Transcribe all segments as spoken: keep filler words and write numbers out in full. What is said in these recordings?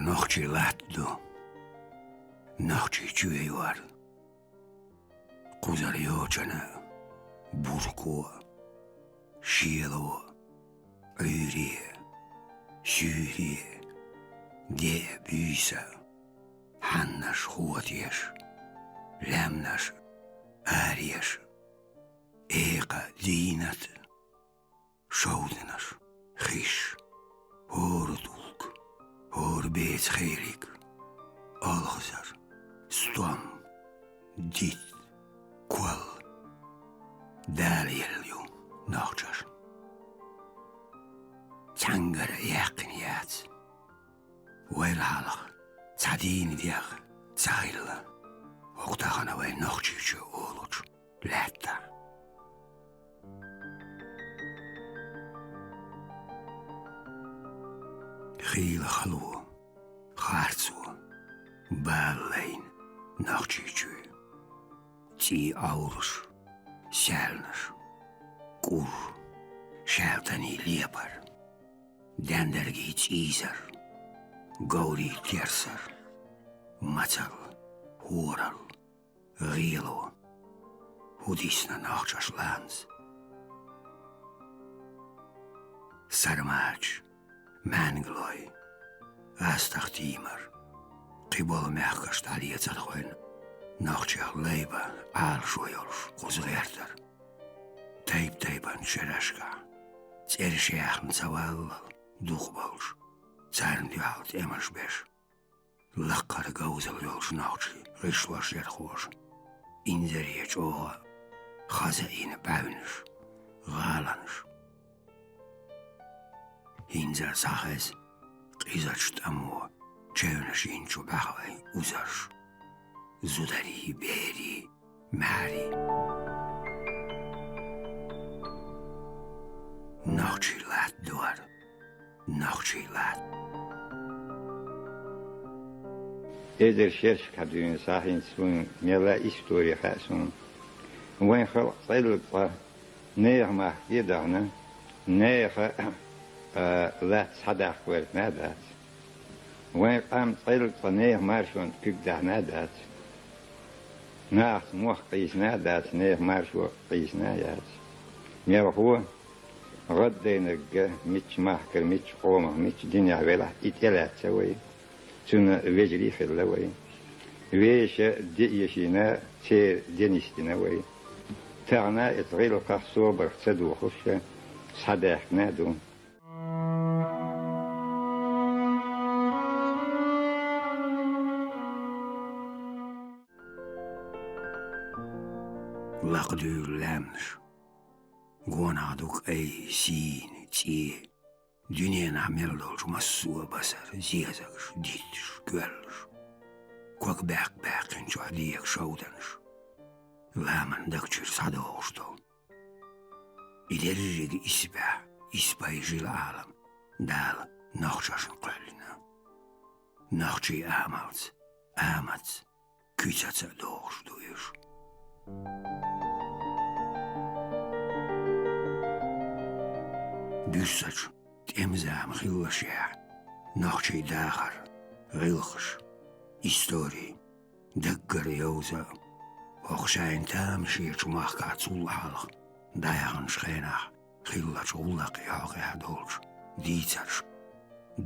Нохчий латта ду, Нохчийчоь ю хӀара. Кхузара йочана а, бурко а, шело а, Ӏуьйре а, суьйре а, де а, буьйса а, хьаннаш а, хотеш а, лаьмнаш а, ареш а, экха а, дийнат а, шовданаш а, хиш а, хӀора тӀулг а, хӀора беца хейлиг а, олхазар а, стом а, дит а, кол а Дала елла ю нохчашна. Цхьаьнгара а яьккхина яц. Вайл хьалха цхьа дийна дегӀ ца хилла хӀокху тахана вай Нохчийчоь олучу лаьттахь. Хийла хало, харцо, бала лайна Нохчийчоь. ЦӀий Ӏовруш, саьлнаш, кӀур, шаьлтаний лепар, даьндаргий цӀийзар, говрий терсар, мацалла, хӀоралла, гӀело, хӀун дисна нохчашланца. Сармача, маьнгалой, астагӀа тиймар, кхиболу мехкаш дӀалецара хьойн нохчех лай бан Ӏалашо йолуш кхуза гӀертар. Тайп-тайпана шерашкахь, цӀераш яьхна ца валлал дукхаболуш, царна дуьхьал тӀемаш беш, лакхара говзалла йолчу нохчий гӀишлошъярхоша инзаре чӀогӀа хаза йина бӀаьвнаш, гӀаланаш. ХӀинца а схьахеза къизачу тӀамо чевнаш йинчу бӀаьхойн узарш, зударий, берий, маьхьарий. Нохчий латта ду хӀара, Нохчий латта. Эзар шерашкахь дуьйна схьа хӀинца суна мелла истори хаьа суна. Вайн халкъ цӀеллиг цкъа нехан махке а дахана, нехан, а, латта схьадаккха верг а дац. Вайн къам цӀеллиг цкъа нехан маршонна куьг дахьана а дац. Нахаца мохк къийсина а дац, нехан маршо къийсина а яц. Мелхо, гӀаддайнарг а, мичча махкара, мичча къомах, мичча динехь велахь, и тӀелаьцна вай. Цунна вежарий а хилла вай. Вешан де эшийна, церан де нисдина вай. Тахана иза гӀиллакхах, собарх ца дохуш, схьадаьхкина а ду. Лакхадуьйлу лаьмнаш, гонах ду кӀай, сийна, цӀе, дуьненахь мел долчу массо а басар, зезагаш, дитташ, коьллаш, ког баьккха баьккхинчохь дега шовданаш, ламан даг чуьра схьадогӀуш долу. И дерриг исбаьхьа, исбай жила Ӏалам Дала нохчашна кхоьллина. Нохчий амалца, аматца, куьцаца а догӀуш ду уьш. Буьрсачу тӀеман зама хиллашехь, нохчий дахар, гӀиллакхаш, истори даггара йовза а, хӀокху шайна тамашийначу махкахь цул хьалха дӀаяханчу хенахь хиллачу гӀуллакхийн хьокъехь долчу дийцаршка,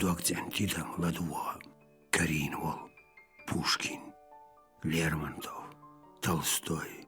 дог цӀена тидам ладогӀа а карийна волу Пушкин, Лермонтов, Толстой,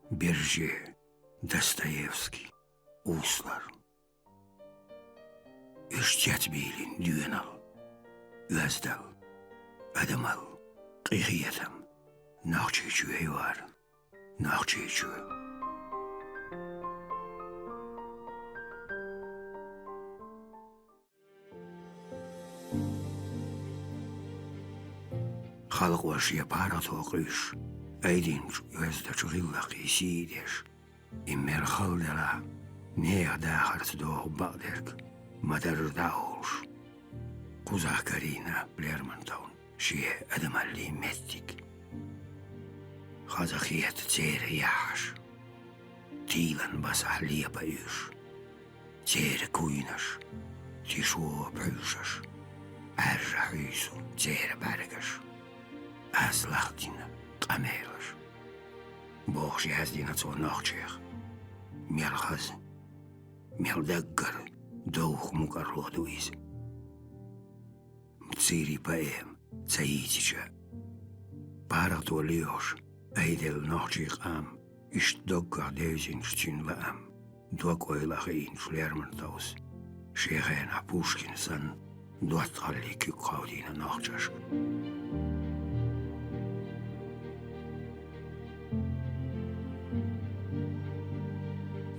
Бержье, Достоевский, Услар. Уьш цецбийлина доьналла, оьздалла, адамалла, къинхетам Нохчийчоь ю хӀара, Нохчийчоь. Халкъо шен паргӀато къуьйсуш, айдинчу оьздачу гӀиллакхийн сий деш, и мел хала делахь, нехан дахарца догӀу бакъдерг ма-дарра дӀаолуш. Кхузахь карийна Лермонтовна шен адамаллин меттиг. Хаза хета церан яххьаш, тийлан басахь лепа уьш, церан куйнаш, тишо пхьуьйшаш, Ӏаьржа хьуьйсу церан бӀаьргаш, аз лахдина къамелаш. Бохуш яздина цо нохчех. Мел хаза, мел даггара, довха мукӀарло ду иза. Церан поэма ца йийцича, паргӀато лоьхуш айделла нохчийн къам, иштта доггах девзинчу цуьнан лаам, дог-ойла а хиинчу Лермонтовс, шен хенахь Пушкин санна, доттагӀаллин куьг кховдийна нохчашка.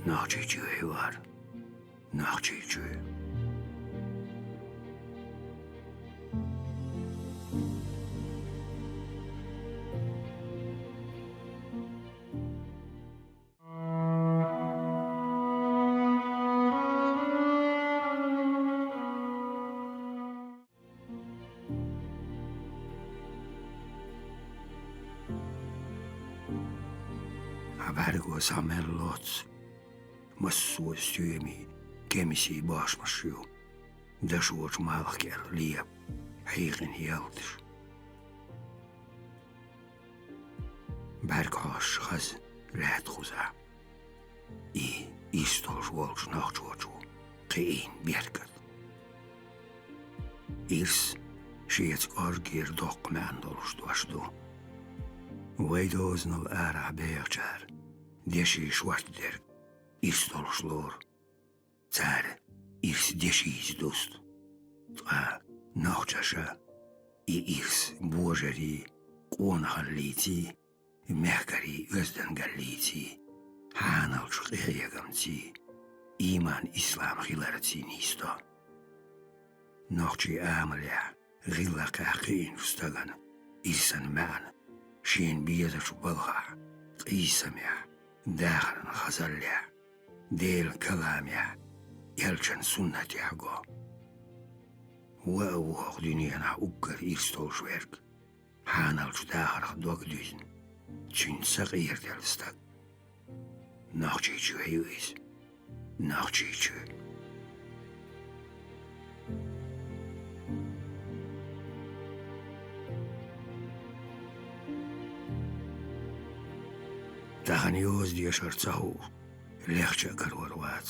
Нохчийчоь ю хӀара. Нохчийчоь. Хьан бӀаьрго схьа мел лоццу, массо а стоьмийн, кемсийн бошмаш ю, дашочу малх кӀел лепа хьийкъина ялташ. БӀаьрг хьоьстуш хаза лаьтта кхузахь, и ирс долуш волчу нохчочо кхиийна беркат. Ирс шеца кӀорггера доккха маьӀна долуш дош ду. Вайн дозанал арахь бехачара деши шортта дерг ирс долуш лору. Цара ирс дешица дусту. Ткъа нохчаша и ирс божарийн, къонахаллиций, мехкарийн оьздангаллиций, хьаналчу къинхьегамций, ийман-ислам хиларций нисдо. Нохчийн амалехь, гӀиллакхехь кхиъначу стагана ирсан маьӀна шена безачу балхахь, къийсамехь, дахаран хазаллехь, Делан каламехь, элчан суннатехь го. Ва а ву хӀокху дуьненахь уггар ирс долуш верг, хьаналчу дахарх дог дуьзна, цуьнца са къерделла стаг. Нохчийчоь ю иза. Нохчийчоь. Тахана йоза дешар ца хууш, легӀча а карор вац.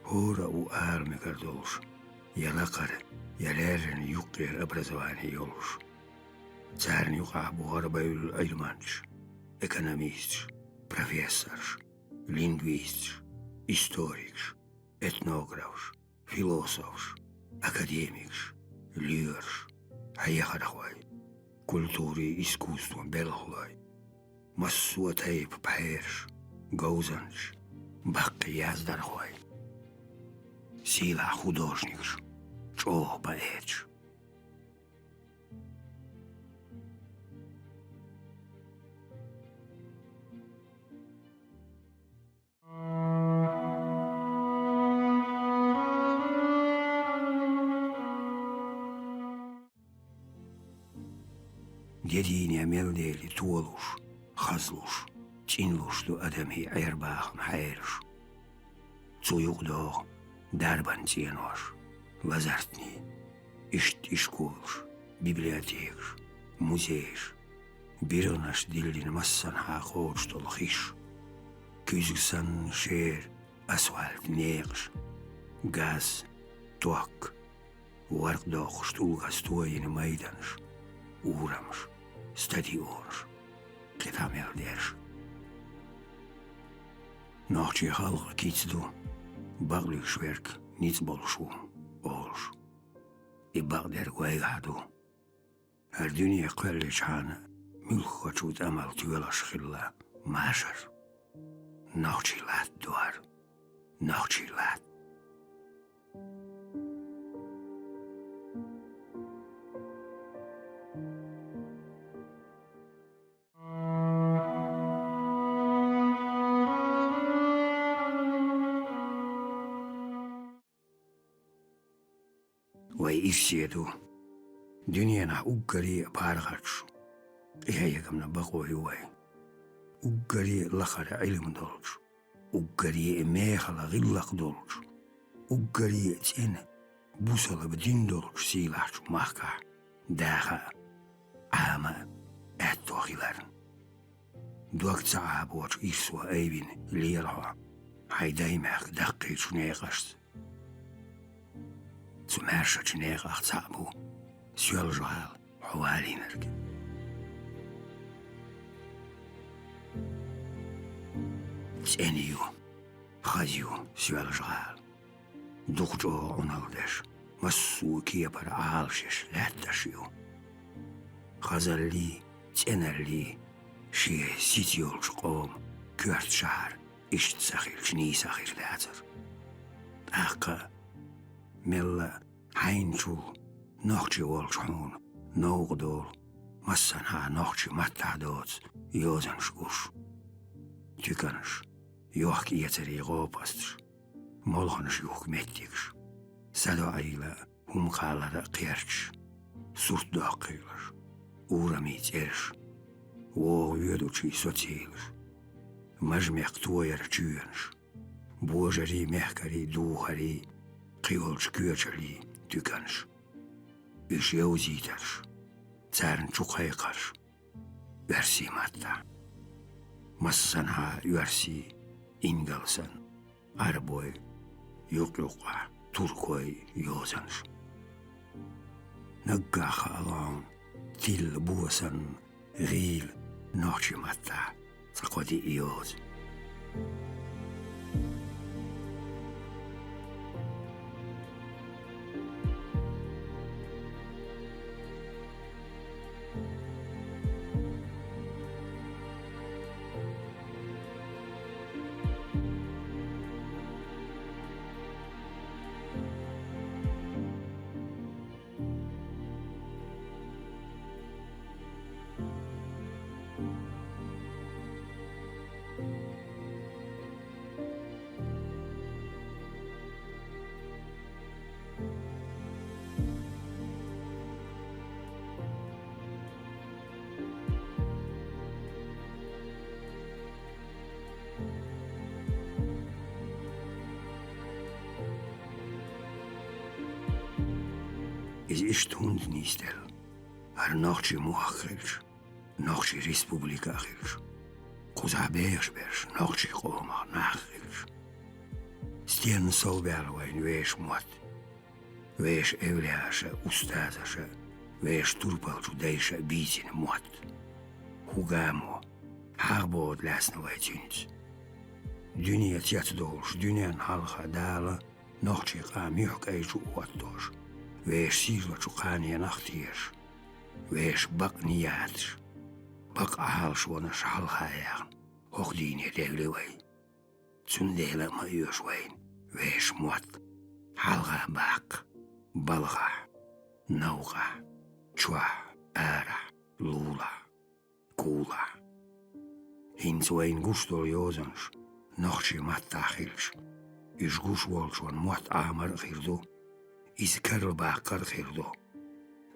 ХӀора а ву ала мегар долуш, я лакхара, я леррина юккъера образование йолуш. Царна юкъахь бу гӀарабевлла Ӏилманчаш, экономисташ, профессорш, лингвисташ, историкаш, этнографаш, философаш, академикаш, лоьраш, хьехархой, культурин, искусстван белхалой, массо а тайпа пхьераш, говзанчаш, баккхий яздархой, сийлахь художникаш, чӀогӀа поэташ. Де дийне мел дели толуш, хазлуш, цӀинлуш ду адамийн Ӏер-бахам хьераш. Цу юкъа догӀу дарбан цӀенош, лазартний, иштта ишколаш, библиотекаш, музейш, биргӀанаш диллина массанхьа кхочушдолу хиш, куьзга санна шера асфальт некъаш, газ, ток, варкъ доккхуш тӀулгаш тойина майданаш, урамаш, стадионаш, кхин тӀе мел дерш. Нохчийн халкъан кица ду, бакълуьйш верг ницкъ болуш ву, олуш. И бакъдерг вайгахь ду. ХӀара дуьне кхоьлличхьана, муьлххачу тӀамал тоьлуш хилла машар. Нохчийн латта ду хӀара. Нохчийн латта. Вай ирсе ду. Дуьненахь уггаре а паргӀаташ, къинхьегамна бакъо ю вай. Уггаре а лакхара Ӏилма долчу, уггаре а мехала гӀиллакх долчу, уггаре а цӀена, бусалба дин долчу сийлахьчу махкахь даха а, Ӏама а аьтто хиларна. Дог ца Ӏабочу ирсо айвина лела хьо хьайн даймехка даккхийчу некъашца. Цу маьршачу некъах цхьаъ бу Соьлжа-ГӀала хьо валийнарг. ЦӀена ю, хаза ю Соьлжа-ГӀала. Дукха чӀогӀа Ӏуналла деш, массо а кепара Ӏалашъеш лаьтташ ю. Хазаллий, цӀеналлий шен сица йолчу къоман коьрта шахьар иштта ца хилча нийса хир дацара. ТӀаккха а, мелла а хьайначул нохчи волчу хьуна новкъа долу, массанхьа нохчи маттахь доцу йозанаш гуш. Туьканаш, йохка-эцарийн гӀопасташ, молханаш юхка меттигаш, садоӀийла а, хӀума кхаллара а кхерчаш, сурт доккхийлаш, урамийн цӀераш, вогӀу воьдучийн социйлаш, мажа-мехкан тояран чоьнаш, божарий, мехкарий, духарий, кхийолчу коьчаллий туьканаш. Уьш йовзийтарш, царна чу кхайкхарш оьрсийн маттахь. Массанхьа оьрсийн, ингалсан, Ӏарбой, юкъ-юкъахь туркой йозанаш. Наггахь хаалахь хьуна тилла бо санна, гӀийла нохчи маттахь цхьа кхо-диъ йоза. Иза иштта хӀунда нисделла? ХӀара нохчи мохк хилча, нохчи республика а хилча, кхузахь бехаш берш нохчи къомах нах хилча, стенна совбаьлла вайна вешан мотт? Вешан эвлаяаша, устазаша, вешан турпалчу дайша бийцина мотт. ХӀун гамо, хьагӀ бода лаьцна вай цуьнца? Дуьне цецдолуш, дуьненна хьалха Дала нохчийн къам юьхькӀайн чу а хӀоттош, вешан сийлачу кханенах а тешаш, вешан бакъ нияташ, бакъ Ӏалашонаш хьалха яьхна, хӀокху дийне девли вай. Цундела а ма оьшу вайна вешан мотт хьалха баккха, балхахь, новкъахь, чохь, арахь, лулахь, кулахь. ХӀинца вайна гуш долу йозанаш нохчи маттахь хилча, уьш гуш волчун мотт Ӏамар а хир ду, иза карла баккхар а хир ду.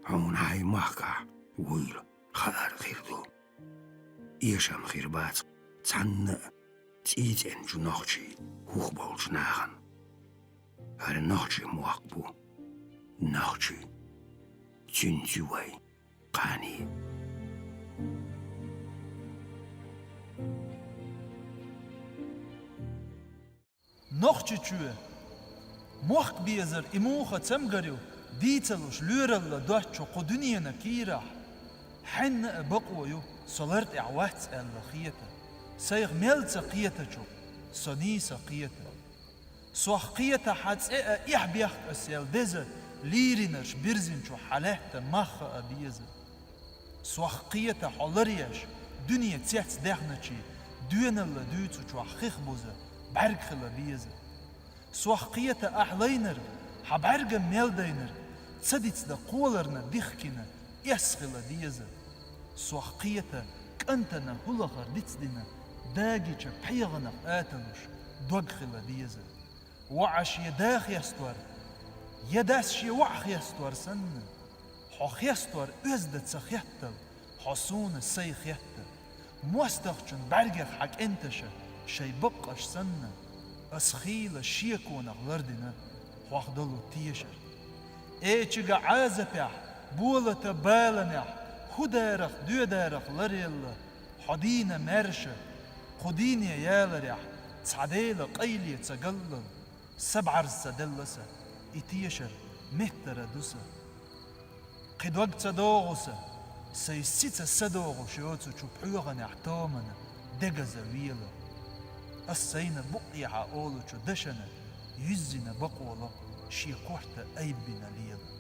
Хьуна хьайн махкахь вуйла хаар а хир ду. Эшам хир бац цхьанна а цӀий цӀеначу нохчийн хӀух болчу нахана. ХӀара нохчи мохк бу, нохчи. Цуьнца ю вай кхане. Нохчичоь! Мохк безар и муха цамгар ю, дийцалуш лоьралла доцчу кху дуьненан кийрахь? Хьенна а бакъо ю, со лар тӀехь вац аьлла хета. Сайх мел ца кхетачух со нийса кхета. Сох кхета хьан цӀе а эхь бехк ас ял деза, лийринарш бирзинчу хьан лаьтта мах хаа беза. Сох кхета хьо ларъеш, дуьне цец даьхначийн, доьналла дуьйцучохь хих буза, бӀаьрг хила беза. Сох кхета ахь лайнарг, хьан бӀаьрган мел дайнарг, ца дицдан кхоларна дихкина, эс хила деза. Сох кхета кӀантана хӀуллахар дицдина, дагича пхьегӀанах аталуш, дог хила деза. ВоӀа шен да хестор, я дас шен воӀ хестор санна, хьо хестор оьзда ца хеттал, хьо суна сай хетта. МостагӀчун бӀаьргех хьан кӀенташа шайн баккъаш санна, ас хийла шеконах лардина хьох долу тешар. Эчига Ӏазапехь, болата баланехь, хӀу дарах, доьдарах ларъелла, хьо дийна маьрша, кху дийне яларехь, цхьа Дела къайле ца галлал, са бӀарз ца делла сан, и тешар меттара ду сан. Кхин дог ца догӀу сан, сайн сица са догӀуш йоцучу пхьоьханехь томана дегаза вела. Ас сайна букъехьа олучу дашана юьззина бакъо ло, шен корта айббина лела.